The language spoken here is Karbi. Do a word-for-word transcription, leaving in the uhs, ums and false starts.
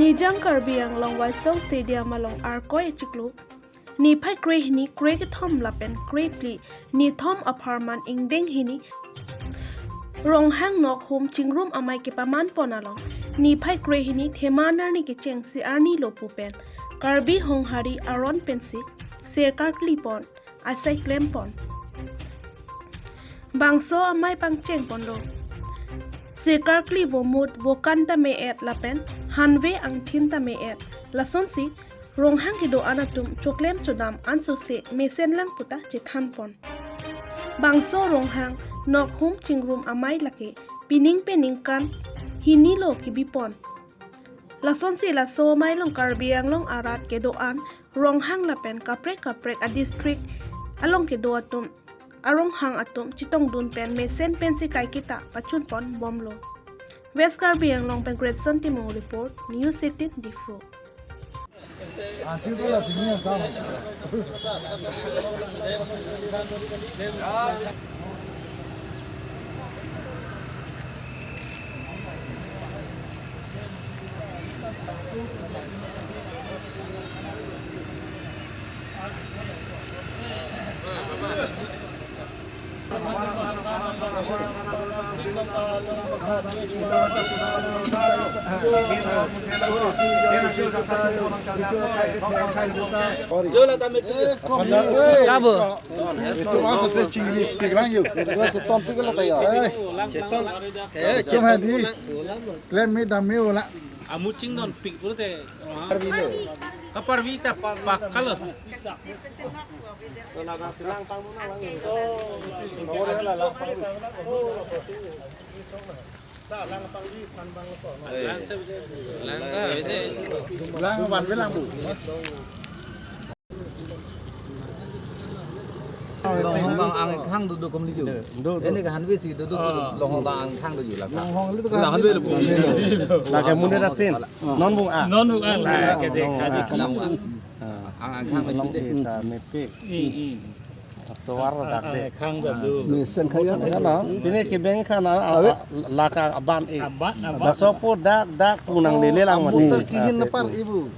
Nijang Karbi Anglong Waisong Stadium along Arkoi achiklo niphai krehini, krekethom lapen krephli nithom apharman ingdeng hini Ronghang Nokhum Chingrum Amei kepaman pon along niphai krehini thema nerni kechengsi arni lo pu pen Karbi Honghari aron pensi sirkarkli pon, asai klem pon. Bangso amei pangcheng ponlo. Sirkarkli vomut vokan tame-et lapen hanve angthin tame-et. Lasonsi Ronghang kedo-an atum choklem chodam ansose mesen lang puta chethan pon. Bangso Ronghang Nokhum Chingrum Amei lake pining pen ningkan hini lo kebi pon. Lasonsi laso amei along Karbi Anglong arat kedo-an Ronghang lapen kaprek kaprek a-district along kedo atum aronghang atum chetongdun pen mesen pensi kaiketa pachun pon bomlo. West Karbi Anglong pen Greatson Timung report, News eighteen Diphu. Kabo. Itu masuk saya cinggi pik lang yuk. Itu saya ton pik lah tayo. Eh, cuma di klem mi dam mi ula. Amu chingdon pik pulote. Kaparvi ta pakalo. Lang van ve lang bu. Long hong bang ang khang duduk kom liju. Ini ke hanve si duduk, long hong bang ang khang duduk la. Long hong itu kan hanve lu. Lake munir asin. Non bung a. Non bung a la ke de ka di. Long bung a. Ang ang khang duduk de. Long ita mepik. Tovar dak de. Khang duduk. Mesen kaya. Kan na, pine ke beng kan na, laka aban e. Aban, aban. Baso po dak dak punang lele lang mati. Buta kihin napar ibu.